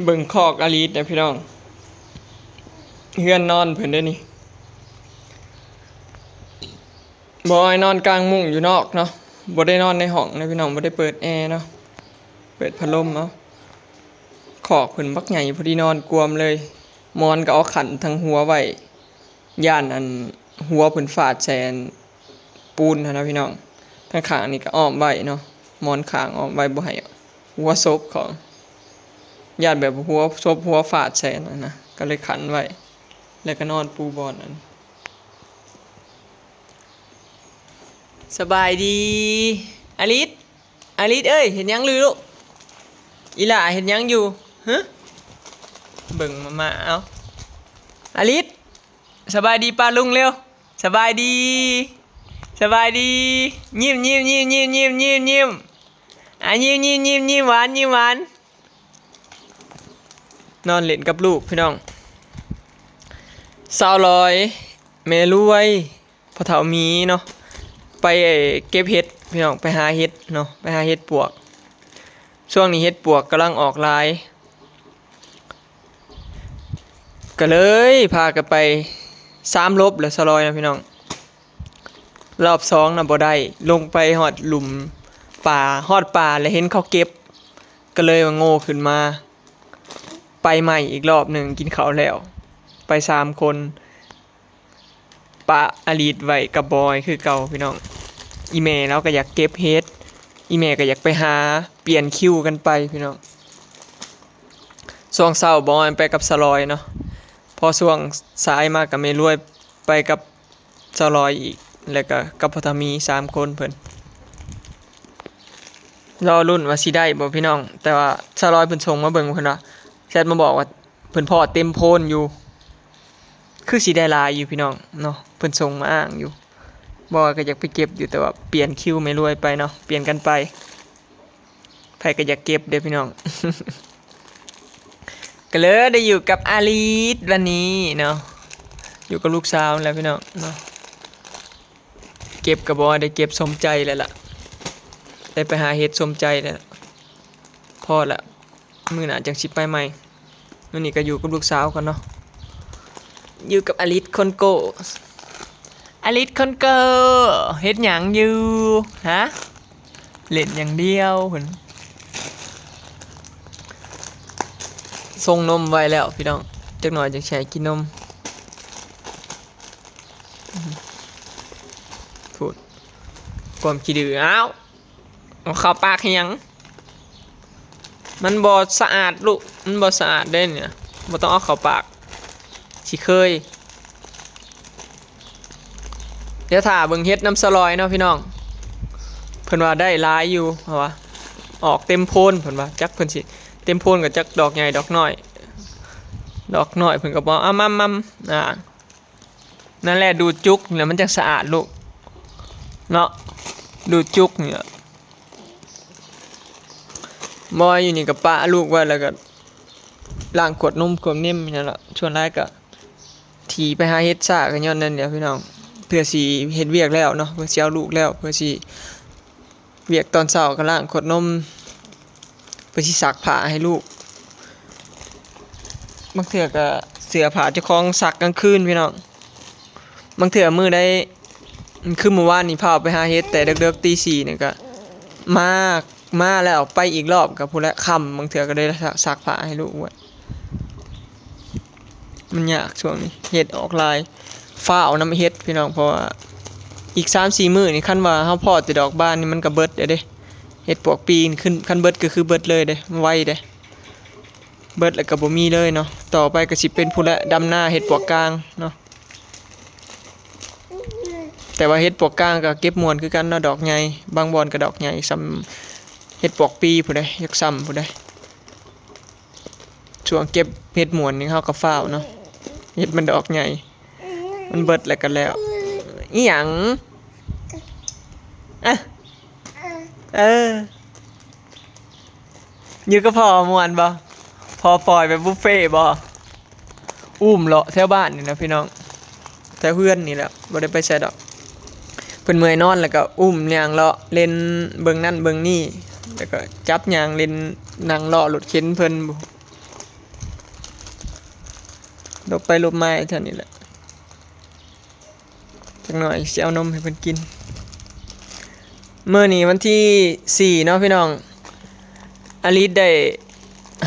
ເບິ່ງຄອກອາລິດເດີພີ່ນ້ອງ ເຮືອນນອນເພິ່ນເດ້ນີ້. ບອຍນອນກາງມຸ້ງຢູ່ນອກເນາະ ບໍ່ໄດ້ນອນໃນຫ້ອງເດີພີ່ນ້ອງ ບໍ່ໄດ້ເປີດແອເນາະ ເປີດພັດລົມເອົາ. ຄອກເພິ່ນບັກໃຫຍ່ ພໍດີນອນກວມເລີຍ. ໝອນກໍເອົາຂັ້ນທັງຫົວໄວ້ ຢ້ານອັນຫົວເພິ່ນຟາດໃສ່ອັນ ປູນຫັ້ນນະພີ່ນ້ອງ. ທາງຂ້າງນີ້ກໍອ້ອມໄວ້ເນາະ ໝອນຂ້າງອ້ອມໄວ້ ບໍ່ໃຫ້ຫົວສົບເຂົາ ຢ້ານແບບຫົວສົບຫົວຟາດໃສ່ຫັ້ນນະ ກໍເລີຍຂັນໄວ້ ແລ້ວກໍນອນປູບ່ອນອັນ. ສະບາຍດີອາລິດ ອາລິດເອີຍ ເຮັດຫຍັງຢູ່ລູກ? ອີຫຼ້າເຮັດຫຍັງຢູ່? ຮະ ເບິ່ງມາມາ ເອົາ ອາລິດ ສະບາຍດີປ້າລຸງເລັວ. ສະບາຍດີ ສະບາຍດີ ຍິ້ມ ຍິ້ມ ຍິ້ມ ຍິ້ມ ຍິ້ມ ຍິ້ມ ຍິ້ມ ອ່າ ຍິ້ມ ຍິ້ມ ຍິ້ມ ຍິ້ມຫວານ ຍິ້ມຫວານ. ນອນຫຼິ້ນກັບລູກພີ່ນ້ອງ. ສາວລອຍ ແມ່ລວຍ ພໍ່ເຖົ້າໝີເນາະ ໄປເກັບເຫັດພີ່ນ້ອງ ໄປຫາເຫັດເນາະ ໄປຫາເຫັດປວກ. ຊ່ວງນີ້ເຫັດປວກກຳລັງອອກຫຼາຍ ກໍເລີຍພາກັນໄປສາມລົບແລ້ວສາວລອຍນະພີ່ນ້ອງ. ລອບສອງນະບໍ່ໄດ້ ລົງໄປຮອດຫຼຸມປ່າ ຮອດປ່າແລ້ວເຫັນເຂົາເກັບ ກໍເລີຍວ່າໂງ່ຂຶ້ນມາ ໄປໃໝ່ອີກລອບໜຶ່ງ. ກິນເຂົ້າແລ້ວ ໄປສາມຄົນ ປະອາລິດໄວ້ກັບບອຍຄືເກົ່າພີ່ນ້ອງ. ອີ່ແມ່ລາວກໍຢາກເກັບເຫັດ ອີ່ແມ່ກໍຢາກໄປຫາ ປ່ຽນຄິວກັນໄປພີ່ນ້ອງ. ຊ່ວງເຊົ້າບອຍໄປກັບສາວລອຍເນາະ ພໍຊ່ວງສາຍມາກໍແມ່ລວຍໄປກັບສາວລອຍອີກ ແລ້ວກໍກັບພໍ່ເຖົ້າໝີ ສາມຄົນເພິ່ນ. ລໍລຸ້ນວ່າຊິໄດ້ບໍ່ພີ່ນ້ອງ ແຕ່ວ່າສາວລອຍເພິ່ນສົ່ງມາເບິ່ງ ເພິ່ນວ່າ ແຊັດມາບອກວ່າ ເພິ່ນພໍ້ເຕັມໂພນຢູ່ ຄືຊິໄດ້ຫຼາຍຢູ່ພີ່ນ້ອງເນາະ ເພິ່ນສົ່ງມາອ້າງຢູ່. ບໍ່ວ່າກໍຢາກໄປເກັບຢູ່ ແຕ່ວ່າປ່ຽນຄິວແມ່ລວຍໄປເນາະ ປ່ຽນກັນໄປ ໃຜກໍຢາກເກັບເດ້ພີ່ນ້ອງ. ກໍເລີຍໄດ້ຢູ່ກັບອາລິດວັນນີ້ເນາະ ຢູ່ກັບລູກສາວແລ້ວພີ່ນ້ອງເນາະ. ເກັບກໍບໍ່ໄດ້ເກັບສົມໃຈແລ້ວລະ ໄດ້ໄປຫາເຫັດສົມໃຈແລ້ວ ພໍລະ ມື້ໜ້າຈັ່ງຊິໄປໃໝ່. ມື້ນີ້ກໍຢູ່ກັບລູກສາວກ່ອນເນາະ ຢູ່ກັບອາລິດຄົນໂກ້. ອາລິດຄົນໂກ້ ເຮັດຫຍັງຢູ່? ຮະ ຫຼິ້ນຢ່າງດຽວພຸ້ນ. ຊົງນົມໄວ້ແລ້ວພີ່ນ້ອງ ຈັກໜ້ອຍຈັ່ງຊິໃຫ້ກິນນົມ. ພຸ້ນ ຄວາມຂີ້ດື້ ອ້າວ ເອົາເຂົ້າປາກເຮັດຫຍັງ? ມັນບໍ່ສະອາດລູກ ມັນບໍ່ສະອາດເດ້ນີ້ນະ ບໍ່ຕ້ອງເອົາເຂົ້າປາກ ຊິເຄີຍ. ດຽວຖ້າເບິ່ງເຫັດນຳສາວລອຍເນາະພີ່ນ້ອງ ເພິ່ນວ່າໄດ້ຫຼາຍຢູ່ ເພາະວ່າອອກເຕັມໂພນ ເພິ່ນວ່າ ຈັກເພິ່ນຊິເຕັມໂພນກໍຈັກດອກໃຫຍ່ດອກນ້ອຍ ດອກນ້ອຍເພິ່ນກໍບໍ່ເອົາມາ ອ່າ ນັ້ນແຫຼະ ດູດຈຸກນີ້ແຫຼະ ມັນຈັ່ງສະອາດລູກເນາະ ດູດຈຸກນີ້ແຫຼະ. ບໍ່ ຢູ່ນີ້ກໍປະລູກໄວ້ ແລ້ວກໍລ້າງຂວດນົມຂວດເນັມນີ້ແຫຼະ. ສ່ວນຫຼາຍກໍທີ່ໄປຫາເຫັດຊ້າກໍຍ້ອນນັ້ນແຫຼະພີ່ນ້ອງ ເພື່ອຊິເຮັດວຽກແລ້ວເນາະ ເພື່ອຊິເອົາລູກແລ້ວ ເພື່ອຊິ ວຽກຕອນເຊົ້າກໍລ້າງຂວດນົມ ເພື່ອຊິຊັກຜ້າໃຫ້ລູກ. ບາງເທື່ອກໍເສື້ອຜ້າເຈົ້າຂອງຊັກກາງຄືນພີ່ນ້ອງ. ບາງເທື່ອມື້ໃດ ຄືມື້ວານນີ້ພາໄປຫາເຫັດແຕ່ເດິກໆ ຕີສີ່ນີ້ກໍມາ ມາແລ້ວໄປອີກລອບກໍພຸ້ນແຫຼະຄ່ຳ. ບາງເທື່ອກໍໄດ້ຊັກ ຊັກຜ້າໃຫ້ລູກໄວ້. ມັນຍາກຊ່ວງນີ້ ເຫັດອອກຫຼາຍ ຟ້າວນຳເຫັດພີ່ນ້ອງ ເພາະວ່າອີກສາມສີ່ມື້ນີ້ ຄັນວ່າເຮົາເພາະແຕ່ດອກບານນີ້ ມັນກໍເບິດແລ້ວເດ້. ເຫັດປວກປີນີ້ ຄັນເບິດກໍຄືເບິດເລີຍເດ້ ໄວເດ້ ເບິດແລ້ວກໍບໍ່ມີເລີຍເນາະ. ຕໍ່ໄປກໍຊິເປັນພຸ້ນແຫຼະ ດຳນາເຫັດປວກກາງເນາະ. ແຕ່ວ່າເຫັດປວກກາງກໍເກັບມ່ວນຄືກັນເນາະ ດອກໃຫຍ່ ບາງບ່ອນກໍດອກໃຫຍ່ສ່ຳເຫັດປວກປີພຸ້ນເດ້ ຢາກສ່ຳພຸ້ນເດ້. ຊ່ວງເກັບເຫັດມ່ວນນີ້ເຮົາກໍຟ້າວເນາະ ເຫັດມັນດອກໃຫຍ່ ມັນເບິດແລ້ວກໍແລ້ວ. ອີຫຍັງ? ອະ ເອີ ຢູ່ກັບພໍ່ມ່ວນບໍ່? ພໍ່ປ່ອຍໄປບຸບເຟບໍ່? ອຸ້ມເລາະແຖວບ້ານນີ້ນະພີ່ນ້ອງ ແຖວເຮືອນນີ້ແຫຼະ ບໍ່ໄດ້ໄປໃສດອກ. ເພິ່ນເມື່ອຍນອນແລ້ວກໍອຸ້ມຍ່າງເລາະເຫຼັ້ນເບິ່ງນັ້ນເບິ່ງນີ້ ແລ້ວກໍຈັບຍ່າງເຫຼັ້ນ ນັ່ງເລາະລົດເຂັນເພິ່ນ. ຫຼົບໄປຫຼົບມາຢູ່ແຖວນີ້ແຫຼະ. ຈັກໜ້ອຍຊິເອົານົມໃຫ້ເພິ່ນກິນ. ມື້ນີ້ວັນທີສີ່ເນາະພີ່ນ້ອງ, ອາລິດໄດ້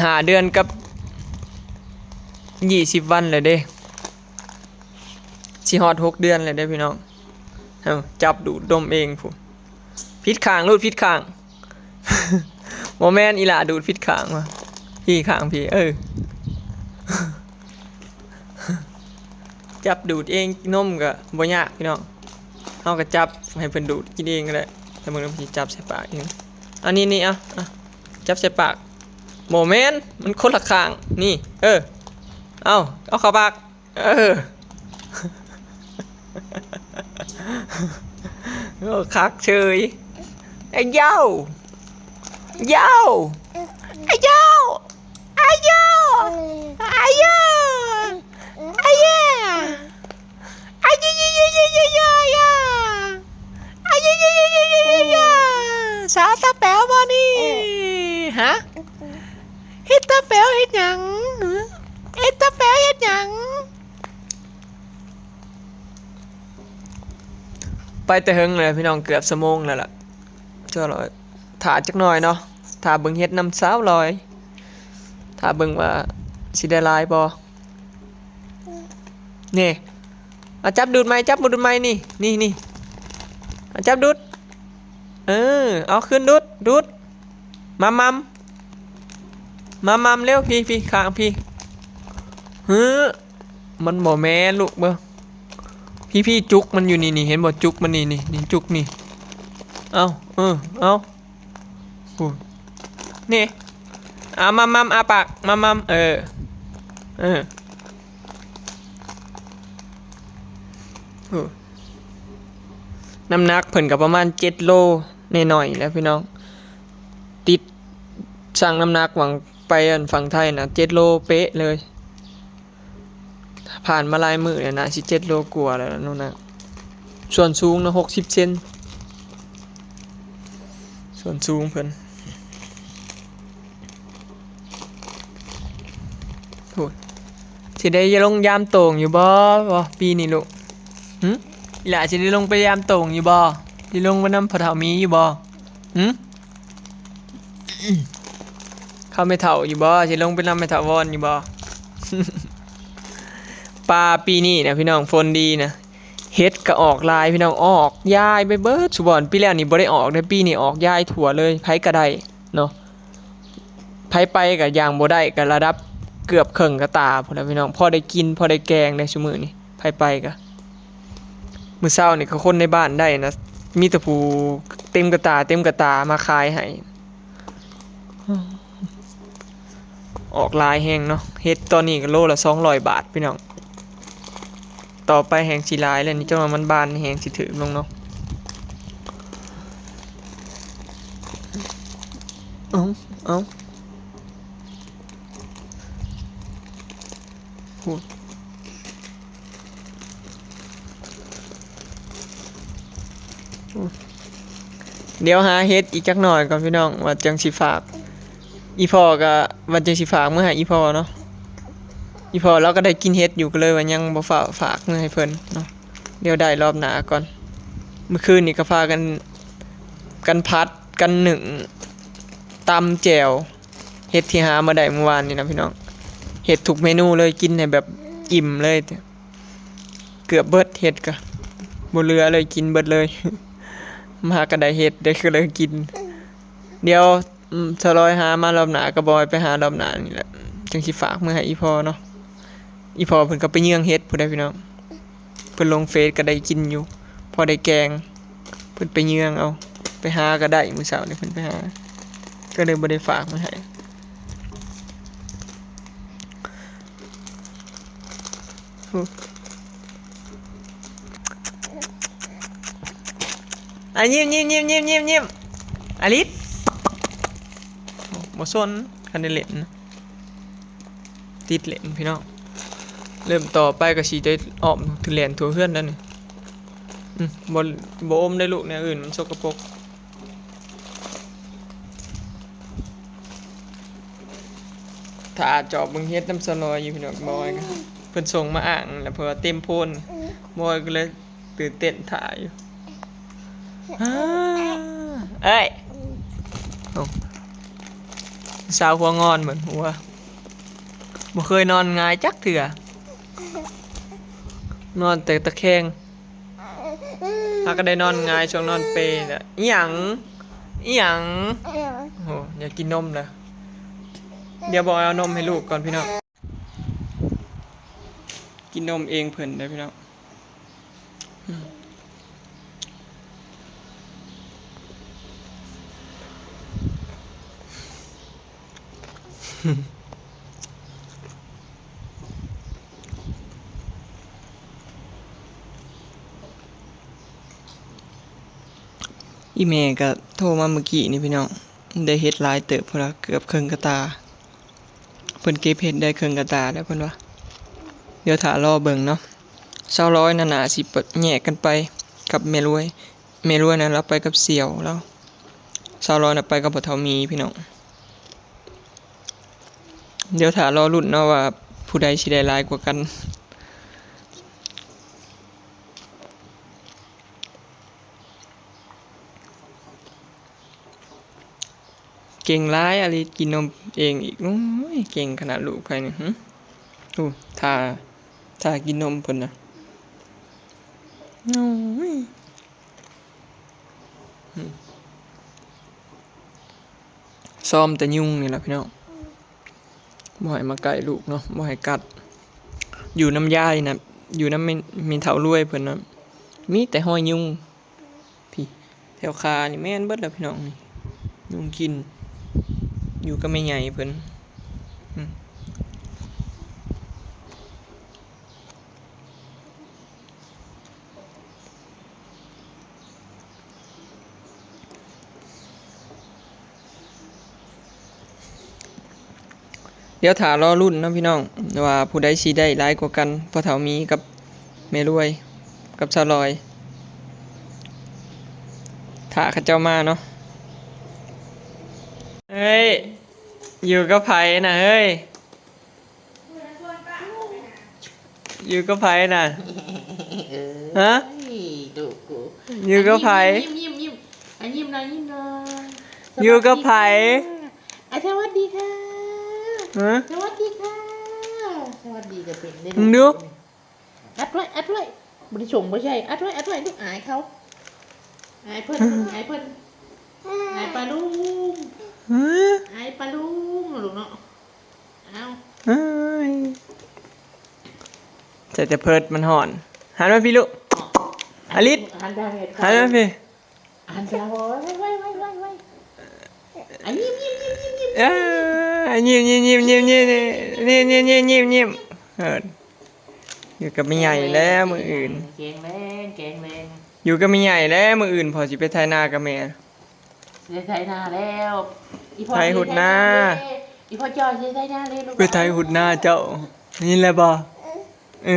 ຫ້າເດືອນກັບຊາວສີ່ວັນແລ້ວເດ້, ຊິຮອດຫົກເດືອນແລ້ວເດ້ພີ່ນ້ອງ. ເອົາ ຈັບດູດນົມເອງພຸ້ນ, ຜິດຂ້າງ ລູດຜິດຂ້າງ. ບໍ່ແມ່ນ, ອີ່ຫຼ້າດູດຜິດຂ້າງວ່າ, ພີ້ຂ້າງພີ້ ເອີ ຈັບດູດເອງນົມກໍບໍ່ຍາກພີ່ນ້ອງ, ເຮົາກໍຈັບໃຫ້ເພິ່ນດູດກິນເອງກໍໄດ້. ແຕ່ເບິ່ງເດີ ຊິຈັບໃສ່ປາກເອງ. ອັນນີ້ ນີ້ ເອົາ ເອົາ ຈັບໃສ່ປາກ. ບໍ່ແມ່ນ, ມັນຄົນລະຂ້າງ. ນີ້ ເອີ ເອົາ ເອົາເຂົ້າປາກ. ເອີ ໂອ້ ຄັກເສີຍ. ອາເຍົາ ເຍົາ ອາເຍົາ ອາເຍົາ ອາເຍົາ ອາເຢີ ອາເຢີ ອາເຢີ ສາວຕາແປວບໍ່ນີ້? ຮະ? ເຮັດຕາແປວເຮັດຫຍັງ? ເຮັດຕາແປວເຮັດຫຍັງ? ໄປແຕ່ເຫິງແລ້ວພີ່ນ້ອງ, ເກືອບຊົ່ວໂມງແລ້ວລະ. ຖ້າຈັກໜ້ອຍເນາະ, ຖ້າເບິ່ງເຫັດນຳສາວລອຍ, ຖ້າເບິ່ງວ່າຊິໄດ້ຫຼາຍບໍ່. ນີ້ ອາ ຈັບດູດໃໝ່, ຈັບດູດໃໝ່ ນີ້ ນີ້ ນີ້ ອາ ຈັບດູດ. ເອີ ເອົາຄືນດູດ ດູດ. ມາມຳ ມາມຳເລັວ ພີ້ ພີ້ ຂ້າງພີ້. ເຮີ ມັນບໍ່ແມ່ນລູກເບິ່ງ ພີ້ ພີ້ ຈຸກມັນຢູ່ນີ້ ນີ້ ເຫັນບໍ່? ຈຸກມັນນີ້ ນີ້ ນີ້ ຈຸກນີ້. ເອົາ ເອີ ເອົາ ພຸ້ນ ນີ້ ອາ ມາມຳ ອາປາກ ມາມຳ ເອີ ເອີ ໂອ້ ນ້ຳໜັກເພິ່ນກໍປະມານເຈັດໂລໜ້ອຍໆແຫຼະພີ່ນ້ອງ. ຕິດຊັ່ງນ້ຳໜັກຫວ່າງໄປອັນຝັ່ງໄທນະ ເຈັດໂລເປະເລີຍ. ຜ່ານມາຫຼາຍມື້ແລ້ວ ໜ້າຊິເຈັດໂລກວ່າແລ້ວນະ. ສ່ວນສູງນະ ຫົກສິບເຊັນ ສ່ວນສູງເພິ່ນ. ໂອ້ ຊິໄດ້ລົງຢາມໂຕ່ງຢູ່ບໍ່ ບໍ່ ປີນີ້ລູກ? ຫຶ ອີ່ຫຼ້າຊິໄດ້ລົງໄປຢາມໂຕ່ງຢູ່ບໍ່? ຊິລົງໄປນຳພໍ່ເຖົ້າໝີຢູ່ບໍ່? ຫຶ ເຂົ້າແມ່ເຖົ້າຢູ່ບໍ່? ຊິລົງໄປນຳແມ່ເຖົ້າວອນຢູ່ບໍ່? ປ່າປີນີ້ນະພີ່ນ້ອງ ຝົນດີນະ ເຫັດກໍອອກຫຼາຍພີ່ນ້ອງ, ອອກຢາຍໄປເບິດສູ່ບ່ອນ. ປີແລ້ວນີ້ບໍ່ໄດ້ອອກເດ້, ປີນີ້ອອກຢາຍທົ່ວເລີຍ, ໃຜກໍໄດ້ເນາະ. ໃຜໄປກໍຢ່າງບໍ່ໄດ້ ກໍລະດັບເກືອບເຄິ່ງກະຕາພຸ້ນລະພີ່ນ້ອງ, ພໍໄດ້ກິນ ພໍໄດ້ແກງໄດ້ຊຸມື້ນີ້ ໃຜໄປກໍ. ມື້ເຊົ້ານີ້ກໍຄົນໃນບ້ານໄດ້ນະ ມີແຕ່ຜູ້ເຕັມກະຕາ ເຕັມກະຕາມາຂາຍໃຫ້. ອອກຫຼາຍແຮງເນາະ, ເຫັດຕອນນີ້ກໍໂລລະສອງຮ້ອຍບາດພີ່ນ້ອງ. ຕໍ່ໄປແຮງຊິຫຼາຍແລ້ວນີ້, ຈັກໜ້ອຍມັນບານແຮງຊິຖືກລົງເນາະ. ເອົາ ເອົາ ໂອ້ ດຽວຫາເຫັດອີກຈັກໜ້ອຍກ່ອນພີ່ນ້ອງ ວ່າຈັ່ງຊິຝາກ. ອີ່ພໍ່ກໍວ່າຈັ່ງຊິຝາກເມືອໃຫ້ອີ່ພໍ່ເນາະ, ອີ່ພໍ່ລາວກໍໄດ້ກິນເຫັດຢູ່ ກໍເລີຍວ່າຍັງບໍ່ຟ້າວຝາກເມືອໃຫ້ເພິ່ນເນາະ, ດຽວໄດ້ລອບໜ້າກ່ອນ. ມື້ຄືນນີ້ກໍພາກັນ ກັນຜັດ ກັນໜຶ້ງ ຕຳແຈ່ວ ເຫັດທີ່ຫາມາໄດ້ມື້ວານນີ້ນະພີ່ນ້ອງ, ເຮັດທຸກເມນູເລີຍ ກິນໃຫ້ແບບອີ່ມເລີຍ. ເກືອບເບິດ ເຫັດກະບໍ່ເຫຼືອເລີຍ ກິນເບິດເລີຍ. ມາຫາກະໄດ້ເຫັດເດ້ ກະເລີຍກິນ. ດຽວ ອືມ ສາວລອຍຫາມາລອບໜ້າ ກະບອຍໄປຫາລອບໜ້ານີ້ແຫຼະ ຈັ່ງຊິຝາກເມືອໃຫ້ອີ່ພໍ່ເນາະ. ອີ່ພໍ່ເພິ່ນກະໄປເຍືອງເຫັດພຸ້ນໃດ໋ພີ່ນ້ອງ, ເພິ່ນລົງເຟສກະໄດ້ກິນຢູ່ ພໍໄດ້ແກງ. ເພິ່ນໄປເຍືອງເອົາ ໄປຫາກະໄດ້ ມື້ເຊົ້ານີ້ເພິ່ນໄປຫາ ກະເລີຍບໍ່ໄດ້ຝາກມາໃຫ້. ອາ ຍິ້ມ ຍິ້ມ ຍິ້ມ ຍິ້ມ ຍິ້ມ ຍິ້ມ ອາລິດ ບໍ່ສົນ ຄັນໄດ້ເຫຼັ້ນ ຕິດເຫຼັ້ນພີ່ນ້ອງ. ເລີ່ມຕໍ່ໄປກໍຊິໄດ້ອ້ອມ ຖືແລ່ນທົ່ວເຮືອນແລ້ວນີ້. ອືມ ບໍ່ ບໍ່ອົມໄດ້ລູກ ແນວອື່ນມັນສົກກະປົກ. ຖ້າຈອບເບິ່ງເຫັດນຳສາວລອຍຢູ່ພີ່ນ້ອງ ບອຍນະ. ເພິ່ນສົ່ງມາອ່າງແລ້ວ ເພາະວ່າເຕັມໂພນ ບອຍກໍເລີຍຕື່ນເຕັ້ນຖ້າຢູ່. ອ້າ ເອີຍ ເອົ້າ ສາວຫົວງອນເບິ່ງຫົວ ບໍ່ເຄີຍນອນຫງາຍຈັກເທື່ອ ນອນແຕ່ຕະແຄງ. ຫາກໍໄດ້ນອນຫງາຍ ຊ່ວງນອນເປແຫຼະ. ອີ່ຫຍັງ? ອີ່ຫຍັງ? ໂອ້ ຢາກກິນນົມແລ້ວ. ດຽວບອກເອົານົມໃຫ້ລູກກ່ອນພີ່ນ້ອງ. ກິນນົມເອງເພິ່ນເດີພີ່ນ້ອງ. ອີ່ແມ່ກໍໂທມາມື້ກີ້ນີ້ພີ່ນ້ອງ ໄດ້ເຫັດຫຼາຍເຕີບ ເພິ່ນວ່າເກືອບເຄິ່ງກະຕ່າ ເພິ່ນເກັບເຫັດໄດ້ເຄິ່ງກະຕ່າແລ້ວເພິ່ນວ່າ. ດຽວຖ້າລໍເບິ່ງເນາະ ສາວລອຍນັ້ນໜ້າຊິແຍກກັນໄປກັບແມ່ລວຍ. ແມ່ລວຍນະ ລາວໄປກັບສ່ຽວລາວ, ສາວລອຍນະໄປກັບພໍ່ເຖົ້າໝີພີ່ນ້ອງ. ດຽວຖ້າລໍລຸ້ນເນາະວ່າຜູ້ໃດຊິໄດ້ຫຼາຍກວ່າກັນ. ເກັ່ງຫຼາຍອາລິ ກິນນົມເອງອີກ. ໂອ້ຍ ເກັ່ງຂະໜາດລູກໃຜນີ້. ຫື ໂອ້ ຖ້າ ຖ້າກິນນົມເພິ່ນນະ. ໂອ້ຍ ຊອມແຕ່ຍຸງນີ້ລະພີ່ນ້ອງ ບໍ່ໃຫ້ມາໃກ້ລູກເນາະ ບໍ່ໃຫ້ກັດ. ຢູ່ນຳຍາຍນະ ຢູ່ນຳແມ່ ແມ່ເຖົ້າລວຍເພິ່ນນະ ມີແຕ່ຮອຍຍຸງ. ພີ້ ແຖວຂານີ້ແມ່ນເບິດແລ້ວພີ່ນ້ອງນີ້ ຍຸງກິນ. ຢູ່ກັບແມ່ໃຫຍ່ເພິ່ນ. ດຽວຖ້າລໍລຸ້ນເນາະພີ່ນ້ອງ ວ່າຜູ້ໃດຊິໄດ້ຫຼາຍກວ່າກັນ ພໍ່ເຖົ້າໝີກັບແມ່ລວຍ ກັບສາວລອຍ. ຖ້າເຂົາເຈົ້າມາເນາະ. ເຮີ້ຍ ຢູ່ກັບໃຜນະເຮີ້ຍ? ຢູ່ກັບໃຜນະ? ເອີ ຮະ? ດຸກູ ຢູ່ກັບໃຜ? ຍິ້ມ ຍິ້ມ ຍິ້ມ ຍິ້ມ ອ່ະ ຍິ້ມໜ່ອຍ ຍິ້ມໜ່ອຍ. ຢູ່ກັບໃຜ? ສະຫວັດດີຄ່ະ ອ່ະ ສະຫວັດດີຄ່ະ ຫະ? ສະຫວັດດີກໍເປັນເດ້. ເບິ່ງດູ ອັດໄວ້ ອັດໄວ້ ບໍ່ໄດ້ສົ່ງບໍ່ໃຊ່ ອັດໄວ້ ອັດໄວ້ ລູກອາຍເຂົາ ອາຍເພິ່ນ ອາຍເພິ່ນ ອາຍປ້າລຸງ ຫື ອາຍປ້າລຸງເນາະລູກເນາະ. ເອົາ ເອີຍ ໃສ່ແຕ່ເພີດ ມັນຮ້ອນ. ຫັນມາພີ້ລູກ ອາລິດ ຫັນມາພີ້ ຫັນມາພີ້ ອາ ຍິ້ມ ຍິ້ມ ຍິ້ມ ຍິ້ມ ຍິ້ມ ເອີ ຍິ້ມ ຍິ້ມ ຍິ້ມ ຍິ້ມ ຍິ້ມ ເອີ ຢູ່ກັບແມ່ໃຫຍ່ແລ້ວມື້ອື່ນ ແຂງແຮງ ແຂງແຮງ ຢູ່ກັບແມ່ໃຫຍ່ແລ້ວມື້ອື່ນ ພໍ່ຊິໄປໄຖນາກັບແມ່. ໄປໄຖນາແລ້ວ ອີພໍ່ ໄຖຮຸດນາ ອີພໍ່ຈ່ອຍຊິໄຖນາເລີຍລູກ ໄປໄຖຮຸດນາເຈົ້າ ໄດ້ຍິນແລ້ວບໍ່? ເອີ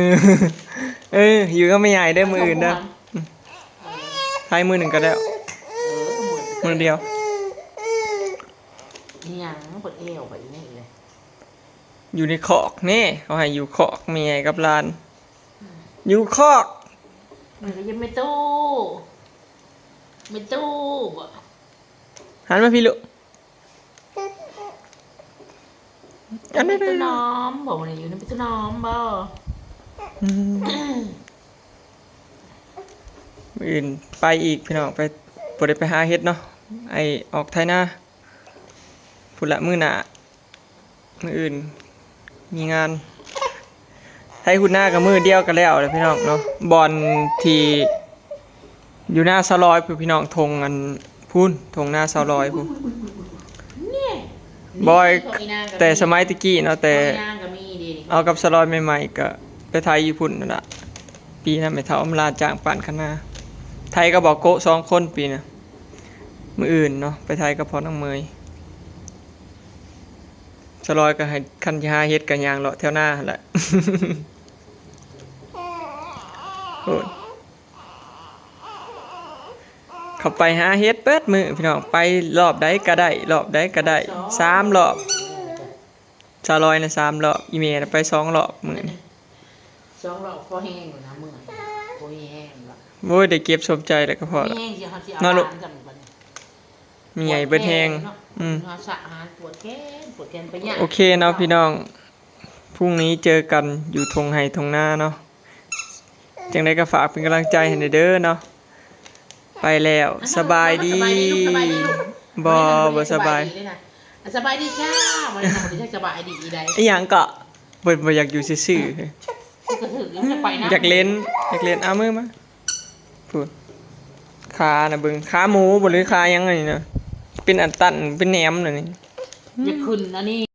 ເອີ ຢູ່ກັບແມ່ໃຫຍ່ເດີມື້ອື່ນເດີ ໄຖມື້ໜຶ່ງກໍໄດ້ ເອີ ມື້ດຽວ. ອີຫຍັງປວດແອວໄປອີກແລ້ວ? ຢູ່ໃນຄອກແນ່ ເຂົາໃຫ້ຢູ່ຄອກ ແມ່ໃຫຍ່ກັບຫຼານ ຢູ່ຄອກ ມັນກໍຢູ່ແມ່ຕູ້ ແມ່ຕູ້ບໍ? ຫັນມາພີ້ລູກ ອັນນັ້ນ ແມ່ຕູ້ນ້ອມບໍ? ຢູ່ນຳແມ່ຕູ້ນ້ອມບໍ? ອືມ ມື້ອື່ນໄປອີກພີ່ນ້ອງ ໄປ ບໍ່ໄດ້ໄປຫາເຫັດເນາະ ໄອ້ອອກໄຖນາ ພຸ້ນລະມື້ໜ້າ ມື້ອື່ນມີງານ ໄຖຮຸດນາກໍມື້ດຽວກໍແລ້ວແຫຼະພີ່ນ້ອງເນາະ. ບ່ອນທີ່ຢູ່ນາສາວລອຍພຸ້ນພີ່ນ້ອງ ທົ່ງອັນພຸ້ນ ທົ່ງນາສາວລອຍພຸ້ນ ບອຍ ແຕ່ສະໄໝແຕ່ກີ້ເນາະ ແຕ່ເອົາກັບສາວລອຍໃໝ່ໆ ກໍໄປໄຖຢູ່ພຸ້ນນັ້ນລະ. ປີນັ້ນແມ່ເຖົ້າອຳລາຈ້າງປານຄະນາ ໄຖກັບບ່າວໂກະສອງຄົນປີນະ. ມື້ອື່ນເນາະ ໄປໄຖກັບພໍ່ນາງເໝີຍ. ສາວລອຍກໍໃຫ້ ຄັນຊິຫາເຫັດກໍຍ່າງເລາະແຖວນາຫັ້ນແຫຼະ. ໂອ້ຍ ເຂົາໄປຫາເຫັດເບິດມື້ພີ່ນ້ອງ ໄປລອບໃດກໍໄດ້ ລອບໃດກໍໄດ້ ສາມລອບ. ສາວລອຍນະສາມລອບ ອີ່ແມ່ນະໄປສອງລອບມື້ນີ້. ສອງລອບພໍແຮງແລ້ວນະ ເມື່ອຍ ບໍ່ມີແຮງແລ້ວ ໂອ້ຍ ໄດ້ເກັບສົມໃຈແລ້ວກໍພໍ ມີແຮງຊິເຮົາຊິເອົາ ເນາະລູກ ຫຼານຊ້ຳບັດນີ້ ມີໃຫຍ່ເບິດແຮງ ອືມ ເຮົາສະອານປວດແຂນ ປວດແຂນໄປຍາກ ໂອເຄເນາະພີ່ນ້ອງ ພລຸ່ງນີ້ເຈີກັນຢູ່ທົ່ງໄຮ່ທົ່ງນາເນາະ ຈັ່ງໃດກໍຝາກເປັນກຳລັງໃຈໃຫ້ແດ່ເດີເນາະ ໄປແລ້ວ ສະບາຍດີ ສະບາຍດີລູກ ສະບາຍດີລູກ ບໍ່ ບໍ່ສະບາຍ ສະບາຍດີເລີຍນະ ອ່ະ ສະບາຍດີຈ້າ ບໍ່ໄດ້ນະ ບໍ່ໄດ້ຈັກສະບາຍດີອີໃດ ອີຫຍັງເກາະ ບໍ່ ບໍ່ຢາກຢູ່ຊື່ໆ ກໍຖືກຢູ່ ຢາກໄປນຳ ຢາກເຫຼັ້ນ ຢາກເຫຼັ້ນ ເອົາມືມາ ພຸ້ນ ຂານະເບິ່ງ ຂາໝູບໍ່ ຫຼືຂາຫຍັງອັນນີ້ນະ ເປັນອັນຕັນ ເປັນແໜມນະນີ້ ຢາກຂຶ້ນອັນນີ້